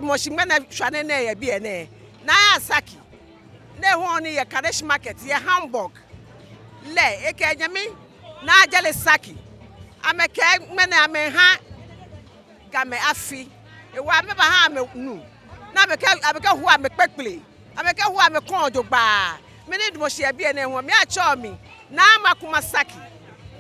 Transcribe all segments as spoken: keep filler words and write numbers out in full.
Mɔ shi ŋmɛnɛ shwane nɛɛ yɛ biɛ nɛɛ. Naa Saki. Nɛɛ hɔɔ ni yɛ Kadesh Market, yɛ Hamburg. Lɛ, ekɛ enyɛmi, Naa Jale Saki. Amɛkɛɛ ŋmɛnɛ amɛha Gamɛi afi. Ewa amɛbaha amɛnu. Ni amɛkɛ, amɛkɛhu amɛkpekple. Amɛkɛhu amɛkɔŋ jogbaŋŋ. Mi ni damɔ shi yɛ biɛ nɛɛ hu, mi atsɛɔ mi Naa Makuma Saki.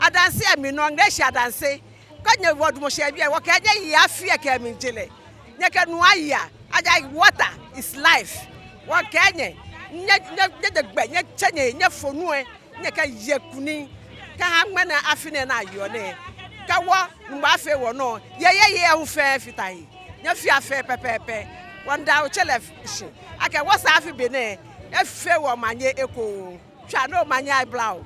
Adanse lɛ mli nɔ, ŋleshi adanse. Kɛ nyɛwɔ damɔ shi yɛ biɛ, wɔkɛɛ nyɛyi afi lɛ kɛ mlijɔlɛ. Nyɛkɛ nu aya, ejaakɛ water is life. Wɔkɛɛ nyɛ, nyɛ, nyɛ, nyɛjɛ gbɛ, nyɛtsɛ nyɛ, nyɛfo nu lɛ, nyɛkɛye kunim. Kɛha ŋmɛnɛ afi nɛɛ ni ayeɔ nɛɛ. Kɛ wɔ, Nyɔŋmɔ afee wɔnɔ, yɛ, yɛ, yɛ, hu fɛɛ fata he. Nyɛfea fɛɛ pɛpɛɛpɛ. Wɔmiida Ofe lɛ shi. Akɛ wɔsɛɛ afi be nɛɛ, efee wɔ omanye ekoŋŋ. Tswa ni omanye abla o.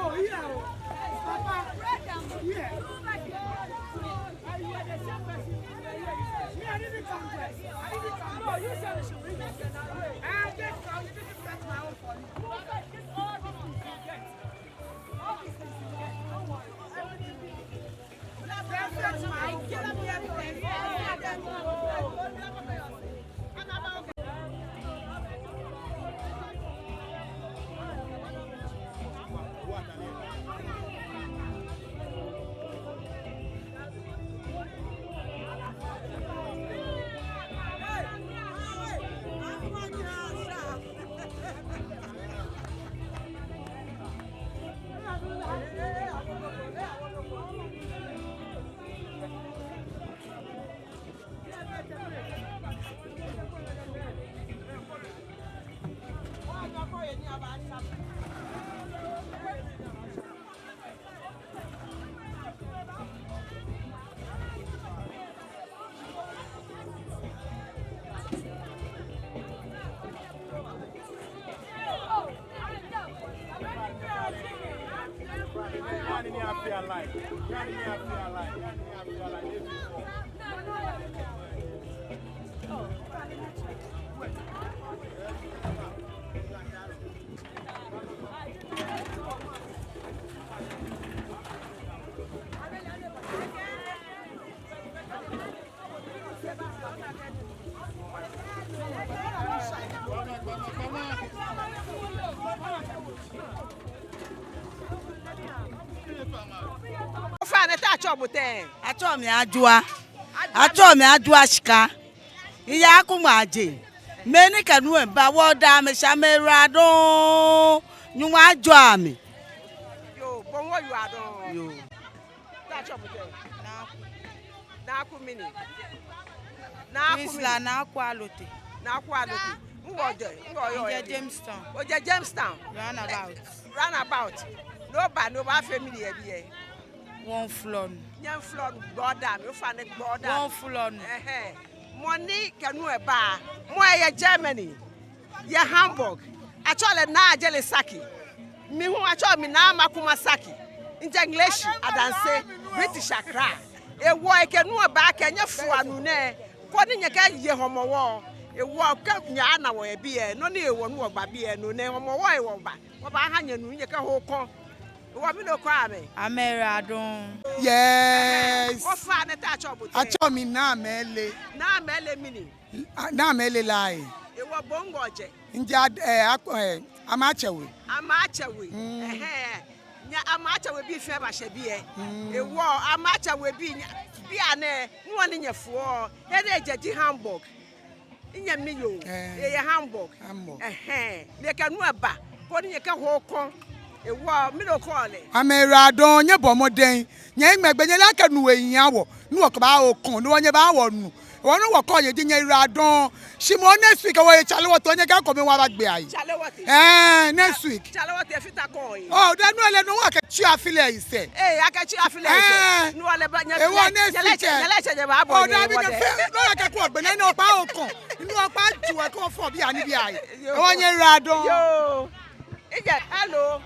Oh, yeah. Papa. Yeah. Ah, you are the same person. Me, I didn't come there. I didn't come. No, you said we should bring it. Ah, get down. You didn't get my own for me. All these things you get. Don't worry. Everything. Atsɛɔ mi Ajua. Atsɛɔ mi Ajua Shika. Miya Akumaje. Mɛi ni kɛ nu lɛ ba, wɔda amɛ shi, amɛyiwaladɔŋŋ. Nyɔŋmɔ ajɔɔ amɛ. Yoo, bo hu oyiwaladɔŋŋ. Yoo. Te atsɛɔ bo tɛŋŋ? Naaku. Naaku mɛni? Naaku mɛni? Priscilla Naaku Alote. Naaku Alote. Nɛgbɛ ojɛ? Nɛgbɛ oyɔɔ? Mijɛ Jamestown. Ojɛ Jamestown? Roundabout. Roundabout. Ni oba, ni obaafee mɛni yɛ biɛ? Wɔmiiflɔ nu. Nyɛmiiflɔ nu, gbɛ odaaŋ, ofainɛ gbɛ odaaŋ. Wɔmiiflɔ nu. Ɛhɛɛ. Mɔ ni kɛ nu lɛ ba, mɔ lɛ yɛ Germany, yɛ Hamburg. Atsɛɔ lɛ Naa Ajele Saki. Mi hu atsɛɔ mi Naa Makuma Saki. Mijɛ Ŋleshi Adanse, British Accra. Hewɔ ekɛ nu lɛ ba akɛ nyɛfɔa nu nɛɛ, koni nyɛkɛye Hɔmɔwɔ. Hewɔ kɛ nyɛna wɔ yɛ biɛ, nɔ ni hewɔ ni wɔba biɛ, no nɛ Hɔmɔwɔ hewɔ wɔba. Wɔbaaha nyɛ nu, nyɛkɛho kɔŋ. Hewɔ mɛni okɛɔ amɛ? Amɛyiwaladɔŋŋ. Yes. Ofainɛ te atsɛɔ bo tɛŋŋ? Atsɛɔ mi Naa Mɛle. Naa Mɛle mɛni? A, Naa Mɛle Lai. Hewɔ bo nɛgbɛ ojɛ? Mijɛ, eh, Ak-, eh, Amatsɛwe. Amatsɛwe. Mm. Ɛhɛɛ. Nyɛ Amatsɛwe bii fɛɛ bashɛ biɛ. Mm. Hewɔ Amatsɛwe bii, nyɛ, bianɛ, nu lɛ ni nyɛfɔɔ, he ni ejɛ ji Hamburg. Minyɛmi yoo, eh, eyɛ Hamburg. Hamburg. Ɛhɛɛ, ni ekɛ nu lɛ ba, koni nyɛkɛho kɔŋ. Hewɔ, mɛni okɛɔ lɛ? Amɛyiwaladɔŋŋ, nyɛbɔ mɔdɛŋ. Nyɛhiŋmɛi gbɛ, nyɛle akɛ nu lɛ ehia wɔ, ni wɔkɛbaaho kɔŋ, ni wɔ nyɛbaawo nu. Hewɔ nɔ ni wɔkɛɔ nyɛ ji nyɛyiwaladɔŋŋ. Shi moŋ next week wɔyɛ Chale Wote, nyɛkɛ akɔmi wɔba gbɛ ayi. Chale Wote. Ɛɛ, next week. Chale Wote fita kɔŋ lɛ. Oh, then no lɛ no wɔkɛ tsi afi lɛ sɛɛ. Ee, akɛ tsi afi lɛ sɛɛ. Ɛɛ. No lɛ ba nyɛ. Hewɔ nyɛ, next week, nyɛ lɛ, nyɛ lɛ, nyɛ lɛ, nyɛ ba bɔ. Oh, nyɛ dabi, nyɛ fɛɛ, no lɛ kɛ kɔ gbɛ nɛɛ, ni okpa okɔŋ. Ni okpa ju ɛ kɔ fɔ biɛ ni biɛ ayi. Yoo. Hewɔ nyɛyiwaladɔŋŋ. Yoo. Mijɛ, hello.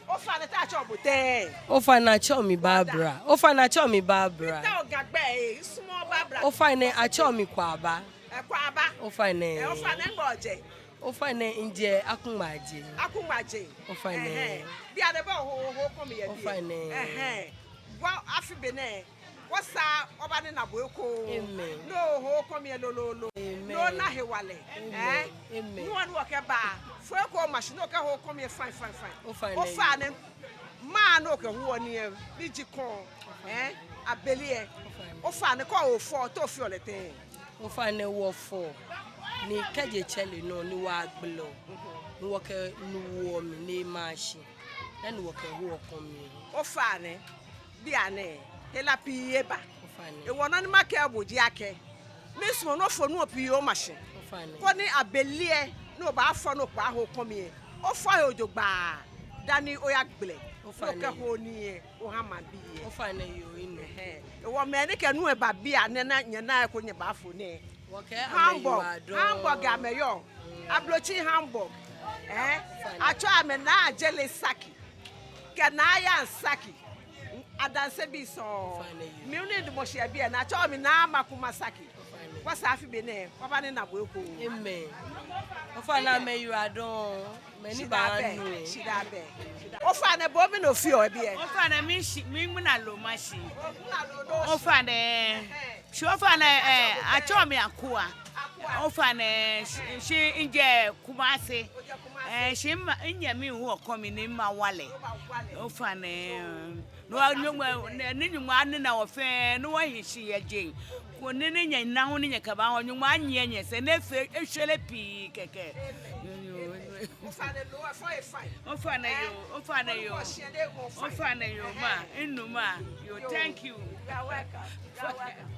Ofainɛ te atsɛɔ bo tɛŋŋ? Ofainɛ atsɛɔ mi Barbara. Ofainɛ atsɛɔ mi Barbara. Fita oga gbɛ, ee, misumɔɔɔ Barbara. Ofainɛ atsɛɔ mi Kwaba. Ee, Kwaba. Ofainɛ. Ee, ofainɛ nɛgbɛ ojɛ? Ofainɛ mijɛ Akumaje. Akumaje. Ofainɛ. Ɛhɛɛ. Bianɛ bo oho, oho kɔmi yɛ biɛ. Ofainɛ. Ɛhɛɛ. Bo afi benɛ, wɔsaa wɔbanina bo ekoŋŋ. Amen. Ni oho kɔmi lolo lolo. Amen. Ni ona hewalɛ. Amen. Ɛɛ? Amen. Nɔ ni wɔkɛba, fo eko mashi ni okɛho kɔmi fine, fine, fine. Ofainɛ. Ofainɛ. Maŋ ni okɛhoɔ nii lɛ, ni ji kɔŋ. Ɛɛ? Abele lɛ. Ofainɛ. Ofainɛ kɛ ofɔ, te ofeɔ lɛ tɛŋŋ? Ofainɛ wɔfɔɔ, ni kɛji etsɛre nɔ ni wɔgbeleɔ, ni wɔkɛ nu woɔ mli ni ema shi, dani wɔkɛhoɔ kɔmi. Ofainɛ, bianɛ, hela pii eba. Ofainɛ. Hewɔ nɔ ni makɛɛ bo ji akɛ, misumɔɔ ni ofo nu lɛ pii omashi. Ofainɛ. Koni abele lɛ, ni obaafɔ ni okɛbaaho kɔmi lɛ, ofɔ he jogbaŋŋ, dani oyagbele. Ofainɛ. Ni okɛho nii lɛ oha maŋbii lɛ. Ofainɛ yoo, minu. Ɛhɛɛ. Hewɔ mɛi ni kɛ nu lɛ ba bianɛ ni nyɛna eko nyɛbaafo nɛɛ. Wɔkɛɛ amɛyiwaladɔŋŋ. Hamburg, Hamburg amɛyɔɔ. Ablotsiri Hamburg. Ɛɛ, ofainɛ. Atsɛɔ amɛ Naa Ajele Saki. Kɛ Naa Yan Saki. Adansebii sɔŋŋ. Ofainɛ yoo. Mi hu midamɔ shi yɛ biɛ, ni atsɛɔ mi Naa Makuma Saki. Ofainɛ. Wɔsaa afi benɛ, wɔbanina bo ekoŋŋ. Amen. Ofainɛ amɛyiwaladɔŋŋ. Mɛni ba nu lɛ? Shidaa bɛ, shidaa bɛ, shidaa bɛ. Ofainɛ bo mɛni ofeɔ yɛ biɛ? Ofainɛ mishi, miŋmɛnɛ loma shi. Oŋmɛnɛ loma shi. Ofainɛ. Ɛhɛɛ. Shi ofainɛ, ɛɛ, atsɛɔ mi Akua. Akua. Ofainɛ, shi, shi mijɛ Kumasi. Ojɛ Kumasi. Ɛɛ, shi ma, minyɛmi hu ekɔ mi ni mawa lɛ. Obawa lɛ. Ofainɛ. Ni wɔ Nyɔŋmɔ, ni, ni Nyɔŋmɔ anina wɔ fɛɛ, ni wɔhi shi yɛ jeŋ. Koni ni nyɛna hu ni nyɛkɛba, wɔ Nyɔŋmɔ anyiɛ nyɛsɛɛ, ni efee, eshwere pii kɛkɛ. Ofainɛ loo, efɔ efai. Ofainɛ yoo, ofainɛ yoo. Ofainɛ yoo, ma, minu ma, yoo, thank you. You are welcome. You are welcome.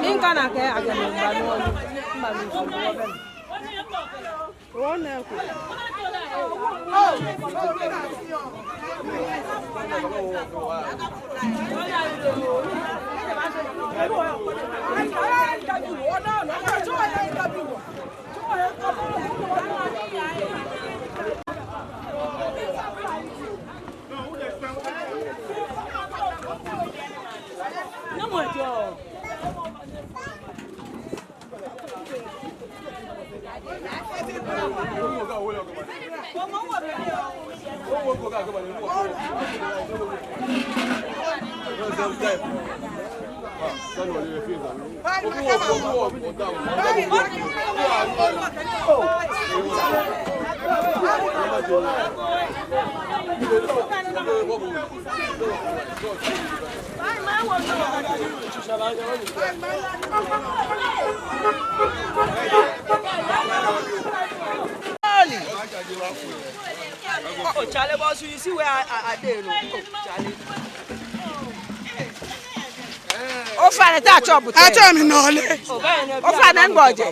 Ni ŋkana kɛ akɛ mɔ ba nɔ, mba mi fu wɔ bɛ. Wɔ nɛ ko. Oh, Charlie, boss, you see where I, I, I dey, no? Oh, Charlie. Ofainɛ, te atsɛɔ bo tɛŋŋ? Atsɛɔ mi Nɔle. Ofainɛ, nɛgbɛ ojɛ?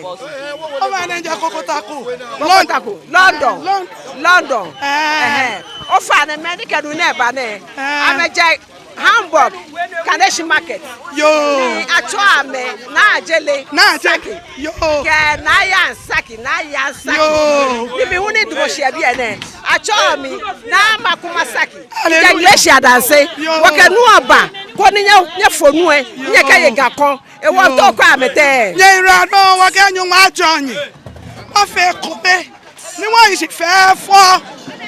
Ofainɛ, mijɛ Kokotako. Kokotako, London. London. London. Ɛɛ. Ɛhɛɛ. Ofainɛ, mɛi ni kɛ nu nɛɛ ba nɛɛ. Ɛɛ. Amɛjɛ Hamburg, Kaneshie Market. Yoo. Ni atsɛɔ amɛ Naa Ajele. Naa Ajele. Saki. Yoo. Kɛ Naa Yan Saki, Naa Yan Saki. Yoo. Ni mi hu ni damɔ shi yɛ biɛ nɛɛ, atsɛɔ mi Naa Makuma Saki. Hallelujah. Kɛ English adase. Yoo. Wɔkɛ nu aba, koni nyɛ, nyɛfo nu lɛ, nyɛkɛye Ga kɔŋ. Ewɔ, too kwɛ amɛ tɛŋŋ. Nyɛyiwaladɔŋŋ, wɔkɛɛ Nyɔŋmɔ ajɔɔ nyɛ. Wɔfee ekome. Ni wɔyi shi fɛfɛo.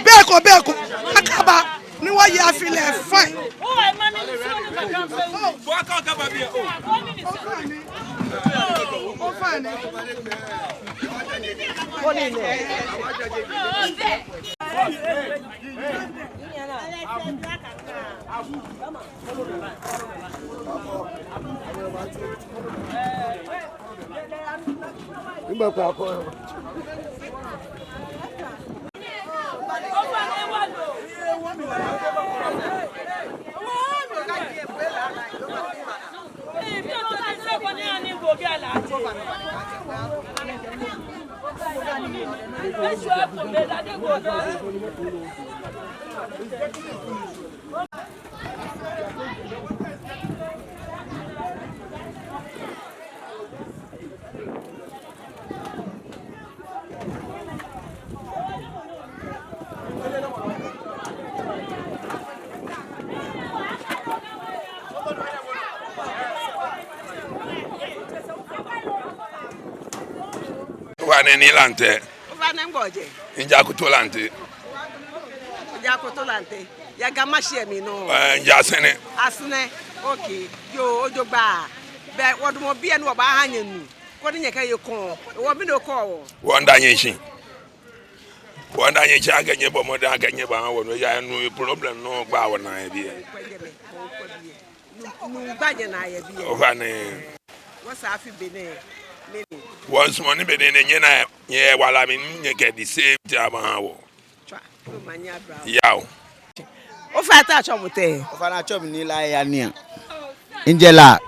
Be ko, be ko. Akaba. Ni wɔyi afi lɛ fine. Ofainɛ, Nii Lante. Ofainɛ, nɛgbɛ ojɛ? Mijɛ Akoto Lante. Ojɛ Akoto Lante. Yɛ Ga Mashi lɛ mli nɔ? Ɛɛ, mijɛ Asɛrɛ. Asɛrɛ. Okay. Yoo, ojogbaŋŋ. Bɛ wɔdamɔ biɛ ni wɔbaaha nyɛ nu, koni nyɛkɛye kɔŋ. Ewɔ, mɛni okɛɔ wɔ? Wɔmiida nyɛ shi. Wɔmiida nyɛ shi akɛ nyɛbɔ mɔdɛŋ akɛ nyɛbaha wɔ nu. Ejaakɛ nu problem nɔ gbaa wɔnaa yɛ biɛ. Nu, nu gbaa nyɛnaa yɛ biɛ. Ofainɛ. Wɔsɛɛ afi benɛ, mɛni? Wɔmiisumɔ ni be nɛɛ nyɛna nyɛ wala mli ni nyɛkɛ the same thing abaha wɔ. Yao. Ofainɛ, te atsɛɔ bo tɛŋŋ? Ofainɛ, atsɛɔ mi Nii Laa Yaa Nii. Mijɛ La.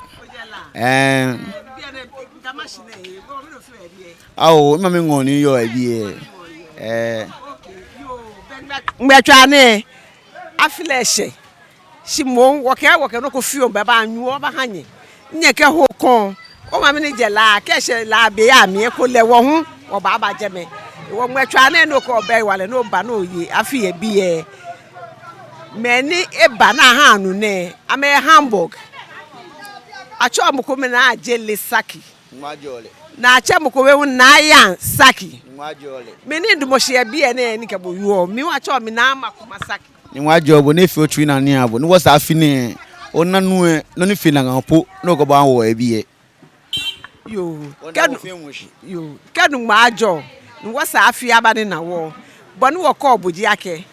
Ɛɛ. Ao, mimami ŋɔɔ ni yɔɔ biɛ. Ɛɛ. Ŋmɛtswaa nɛɛ, afi lɛ eshɛ. Shi moŋ wɔkɛɛ wɔkɛ nɔ ko fioo bɛ baanyɛ wɔbaha nyɛ. Nyɛkɛ ho kɔŋ. Omami ni jɛ La, kɛ eshɛ La be lɛ mli ekolɛ wɔ hu wɔbaaba jɛmɛ. Wɔ ŋmɛtswaa nɛɛ, nɔ ko bɛ hewalɛ ni oba ni oye afi yɛ biɛ. Mɛi ni eba ni aha nu nɛɛ, amɛyɛ Hamburg. Atsɛɔ mɔ ko mɛi Naa Ajele Saki. Ni atsɛɔ mɔ ko hu Naa Yan Saki. Mi ni midamɔ shi yɛ biɛ nɛɛ ni mikɛ bo wieɔ, mi hu atsɛɔ mi Naa Makuma Saki. Ni wɔjɔɔ bo ni efee otsui naa ni aha bo ni wɔsɛɛ afi nɛɛ, ona nuu lɛ, nɔ ni fee nakai po, ni okɛba wɔ yɛ biɛ. Yoo, kɛ Nyɔŋmɔ ajɔ ni wɔsɛɛ afi aba ni ana wɔ. Bɔ ni wɔkɛɔ bo ji akɛ,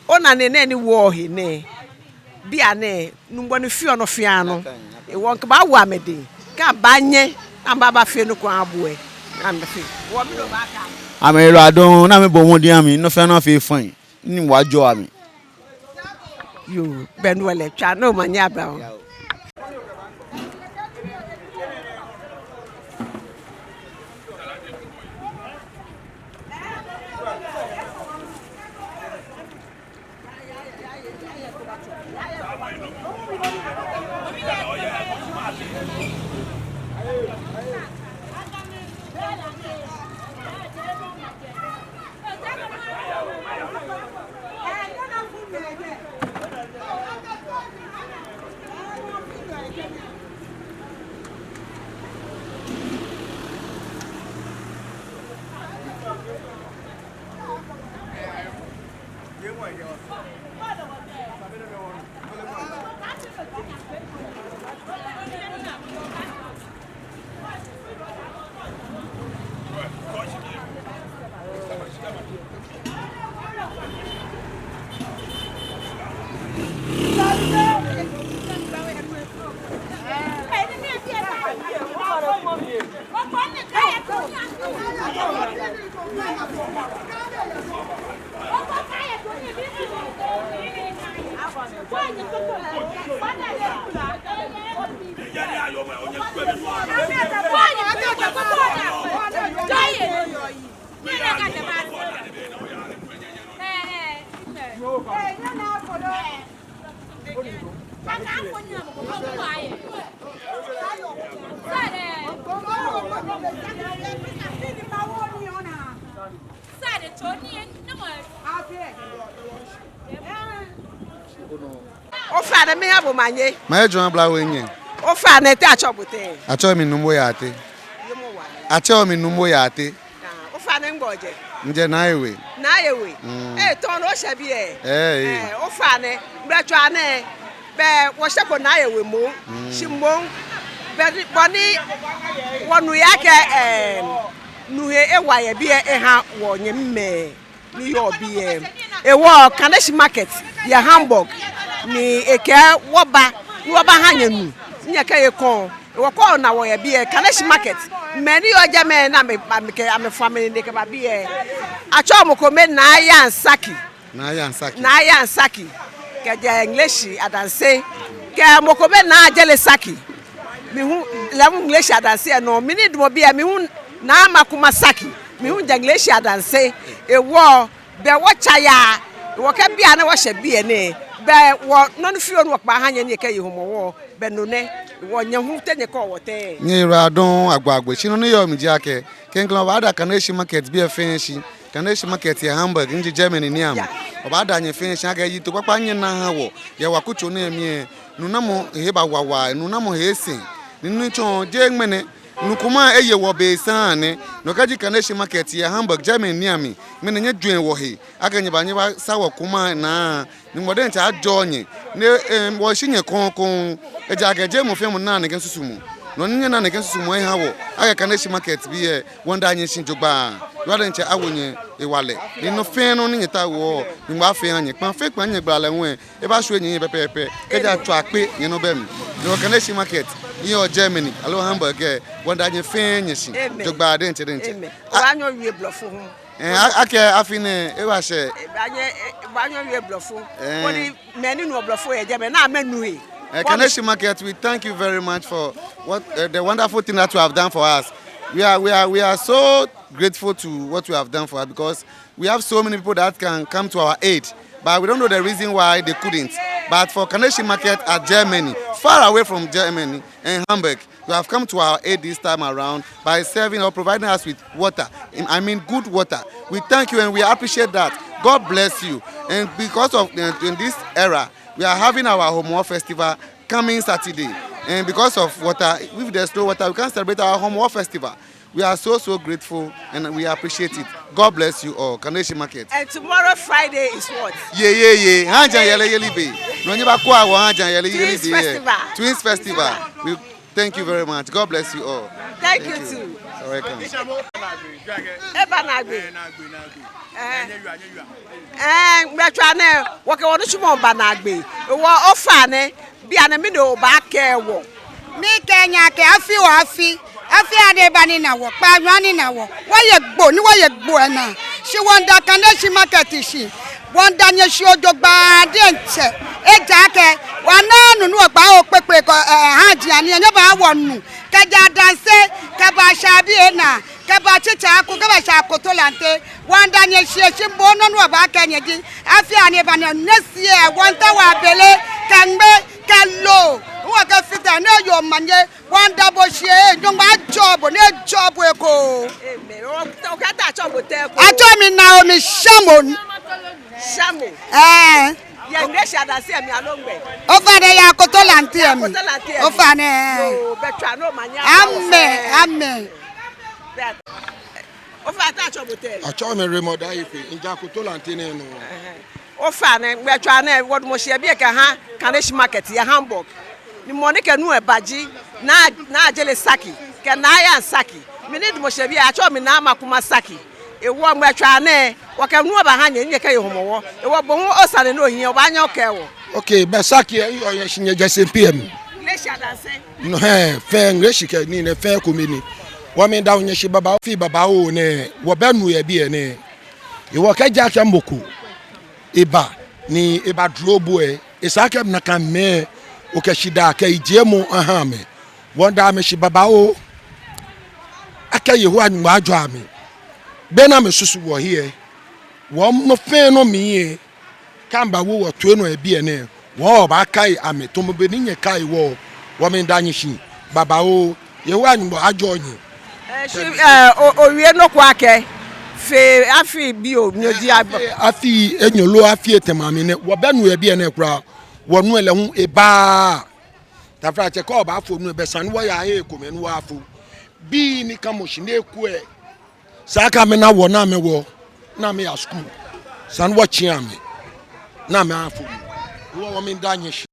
ona nɛɛ nɛɛ ni wɔhe nɛɛ, bianɛ, Nyɔŋmɔ ni feɔ nɔ fɛɛ nɔ. Hewɔ mikɛbaawo amɛdɛŋ, kɛ abaanyɛ, amɛbaaba fee nɔ ko aha bo lɛ, amɛfee. Amɛyiwaladɔŋŋ, ni amɛbɔ mɔdɛŋ aha mi, nɔ fɛɛ nɔ afee fine. Ni wɔjɔɔ amɛ. Yoo, bɛ ni wɔle tswaa nɔ, omanye aba oo. Ofainɛ, miiha bo omanye. Omanye jogbaŋŋ, bla wo nyɛ. Ofainɛ, te atsɛɔ bo tɛŋŋ? Atsɛɔ mi Numo Yaate. Atsɛɔ mi Numo Yaate. Ah, ofainɛ, nɛgbɛ ojɛ? Mijɛ Naaye We. Naaye We. Mm. Ee, tɔɔ nɔ oshɛ biɛ. Ee, ee. Ee, ofainɛ, ŋmɛtswaa nɛɛ, bɛ wɔshɛko Naaye We moŋ. Mm. Shi moŋ, bɛ ni, bɔ ni wɔnu yɛ akɛ, ee, nu he ewa yɛ biɛ eha wɔnyɛmimɛi ni yɔɔ biɛ. Hewɔ Kaneshie Market yɛ Hamburg ni ekɛɛ wɔba, ni wɔbaha nyɛ nu, nyɛkɛ ye kɔŋ. Hewɔ kɛ ona wɔ yɛ biɛ, Kaneshie Market, mɛi ni yɔɔ jɛmɛ ni amɛ, amɛkɛ, amɛfɔ amɛnine kɛba biɛ. Atsɛɔ mɔ kome Naa Yan Saki. Naa Yan Saki. Naa Yan Saki. Kɛjɛ Ŋleshi Adanse. Kɛ mɔ kome Naa Ajele Saki. Mi hu, lɛ hu Ŋleshi Adanse nɔ. Mi ni midamɔ biɛ, mi hu Naa Makuma Saki. Mi hu mijɛ Ŋleshi Adanse. Hewɔ, bɛ wɔtsa yaa. Hewɔ kɛ bianɛ wɔshɛ biɛ nɛɛ, bɛ wɔ nɔ ni fioo ni wɔkɛbaaha nyɛ ni nyɛkɛ ye Hɔmɔwɔ, bɛ no nɛ. Hewɔ nyɛ hu te nyɛkɛɔ wɔ tɛŋŋ? Nyɛyiwaladɔŋŋ agbo agbo. Shi nɔ ni yɔɔ mli ji akɛ, klɛŋklɛŋ wɔbaada Kaneshie Market biɛ fɛɛ shi. Kaneshie Market yɛ Hamburg, ni ji Germany nɛɛ mli. Wɔbaada nyɛ fɛɛ shi akɛ yiŋtoo kpakpa nyɛna nyɛha wɔ. Yɛ wɔ akutso nɛɛ mli lɛ, nunamɔ he bawa waa, nunamɔ he esɛŋ. Ni nitsɔɔ jeee ŋmɛnɛ, nu ko ma eye wɔ be saŋŋ nɛ. No kɛji Kaneshie Market yɛ Hamburg, Germany nɛɛ mli, ŋmɛnɛ nyɛjwɛŋ wɔhe akɛ nyɛba, nyɛbasa wɔ kome naa. Ni Nyɔŋmɔ diɛŋtsɛ ajɔɔ nyɛ. Ni, em, wɔshi nyɛ kɔŋkɔŋ. Ejaakɛ jeee mɔ fɛɛ mɔ naa nɛkɛ susumɔ. Nɔ ni nyɛna nɛkɛ susumɔ eha wɔ, akɛ Kaneshie Market biɛ, wɔmiida nyɛ shi jogbaŋŋ. Nyɔŋmɔ diɛŋtsɛ awo nyɛ hewalɛ. Ni nɔ fɛɛ nɔ ni nyɛtaoɔ, Nyɔŋmɔ afee aha nyɛ. Kpaa fɛɛ kpaa ni nyɛgbala lɛ hu lɛ, ebaashwie nyɛhiɛ pɛpɛɛpɛ. Kɛji atswa kpe, nyɛnɔ bɛ mli. Ni wɔ Kaneshie Market, ni yɔɔ Germany, aloo Hamburg lɛ, wɔmiida nyɛ fɛɛ nyɛ shi. Amen. Jogbaŋŋ diɛŋtsɛ diɛŋtsɛ. Amen. Ah. Obaanyɛ owie Blɔfo hu. Eh, a-, akɛ afi nɛɛ, eba shɛ. Ebaanyɛ, eh, ebaanyɛ awie Blɔfo. Eh. Koni mɛi ni nuɔ Blɔfo yɛ jɛmɛ, ni amɛnu he. Eh, Kaneshi Market, we thank you very much for what, uh, the wonderful thing that you have done for us. We are, we are, we are so grateful to what you have done for us because we have so many people that can come to our aid, but we don't know the reason why they couldn't. But for Kaneshi Market at Germany, far away from Germany and Hamburg, you have come to our aid this time around by serving or providing us with water. I mean, good water. We thank you and we appreciate that. God bless you. And because of, uh, in this era, we are having our Homowo Festival coming Saturday. And because of water, if there's no water, we can't celebrate our Homowo Festival. We are so, so grateful and we appreciate it. God bless you all. Kaneshi Market. And tomorrow, Friday, is what? Ye, ye, ye. Haaji ayɛlɛyeli be. Nɔ ni baakɔ wɔ Haaji ayɛlɛyeli be. Twins Festival. Twins Festival. We thank you very much. God bless you all. Thank you too. You're welcome. Eba naagbee. Eh, eh, ŋmɛlɛtswaa nɛɛ, wɔkɛ wɔnitsumɔ ba naagbee. Wɔ ofainɛ, bianɛ mɛni obaakɛɛ wɔ? Mikɛɛ nyɛ akɛ afi oo afi, afi aya ni eba nina wɔ, kpaanyɔ anina wɔ, wɔye Gbo, ni wɔye Gbo lɛ naa. Shi wɔmiida Kaneshi Market shi, wɔmiida nyɛ shi jogbaŋŋ diɛŋtsɛ. Ejaakɛ wɔnaaa nu ni wɔkpa wɔ kpekple ko, eh, haaji ani, nyɛba wɔnu. Kɛjɛ Adanse, kɛba Ashabi lɛ naa, kɛba Tsitsi Aku, kɛba Asha Kotolante. Wɔmiida nyɛ shi, shi moŋ nɔ ni wɔbaakɛɛ nyɛ ji, afi aya ni eba nina, nyɛsɛɛ wɔmiitao abele, kɛ ŋmɛ, kɛ loo, wɔkɛfata ni eyo omanye. Wɔmiida bo shi, Nyɔŋmɔ ajɔɔ bo, ni ajɔɔ bo ekoŋŋ. Amen. O, okɛɛ atsɛɔ bo tɛŋŋ ekoŋŋ? Atsɛɔ mi Naomi Shamon. Shamon. Eh. Yɛ Ngleshie Adanse lɛ mli aloo nɛgbɛ? Ofainɛ yɛ Kotolante lɛ mli. Kotolante lɛ mli. Ofainɛ. Yoo, bɛ tswa ni omanye aba wɔ fɛɛ. Amen, amen. Ofainɛ atsɛɔ bo tɛŋŋ? Atsɛɔ mi Raymond Ayikwei, mijɛ Kotolante nɛɛ nɔ. Ɛhɛɛ. Ofainɛ, ŋmɛlɛtswaa nɛɛ, wɔdamɔ shi yɛ biɛ kɛha Kaneshi Market yɛ Hamburg. Ni mɔ ni kɛ nu lɛ ba ji Naa, Naa Ajele Saki, kɛ Naa Ayan Saki. Mi ni damɔ shi yɛ biɛ, atsɛɔ mi Naa Makuma Saki. Hewɔ ŋmɛlɛtswaa nɛɛ, wɔkɛ nu lɛ baha nyɛ, nyɛkɛye Hɔmɔwɔ. Hewɔ bo hu osane ni ohiɛ, obaanyɛ okɛɛ wɔ. Okay, bɛ Saki lɛ, eyɔɔ nyɛ shi nyɛjɛ Sempe lɛ mli. Ngleshie Adanse. No hɛɛ, fɛɛ Ngleshie kɛ nii nɛɛ fɛɛ ekome ni. Wɔmiida nyɛ shi babaoo, afi babaoo nɛ, wɔbɛ nu yɛ biɛ nɛɛ. Hewɔ kɛji akɛ mɔ ko eba ni eba dro bo lɛ, esa akɛ nakai mɛi lɛ, okɛ shidaa kɛ yijiemɔ aha amɛ. Wɔmiida amɛ shi babaoo, akɛ Yehowa Nyɔŋmɔ ajɔɔ amɛ. Bɔ ni amɛsusu wɔhe lɛ, wɔ nɔ fɛɛ nɔ mli lɛ, kɛ amɛbawo wɔ toi nɔ yɛ biɛ nɛɛ, wɔbaakai amɛ tamɔ bɔ ni nyɛkai wɔ. Wɔmiida nyɛ shi babaoo, Yehowa Nyɔŋmɔ ajɔɔ nyɛ. Eh, shi, eh, o, owie nɔ ko akɛ, fe afi bibioo ni oji aba. Afi, afi enyɔ loo afi etɛ mli nɛ, wɔbɛ nu yɛ biɛ nɛɛ kwraa, wɔnu lɛ hu ebaaa. Taflatsɛ, kɛ obaafo nu lɛ, bɛ esa ni wɔya he komɛi ni wɔyafo. Bii ni kamɔ shi ni ekwɛ, esa akɛ amɛna wɔ ni amɛwo, ni amɛya skul. Esa ni wɔtsia amɛ ni amɛyafo nu. Wɔ, wɔmiida nyɛ shi.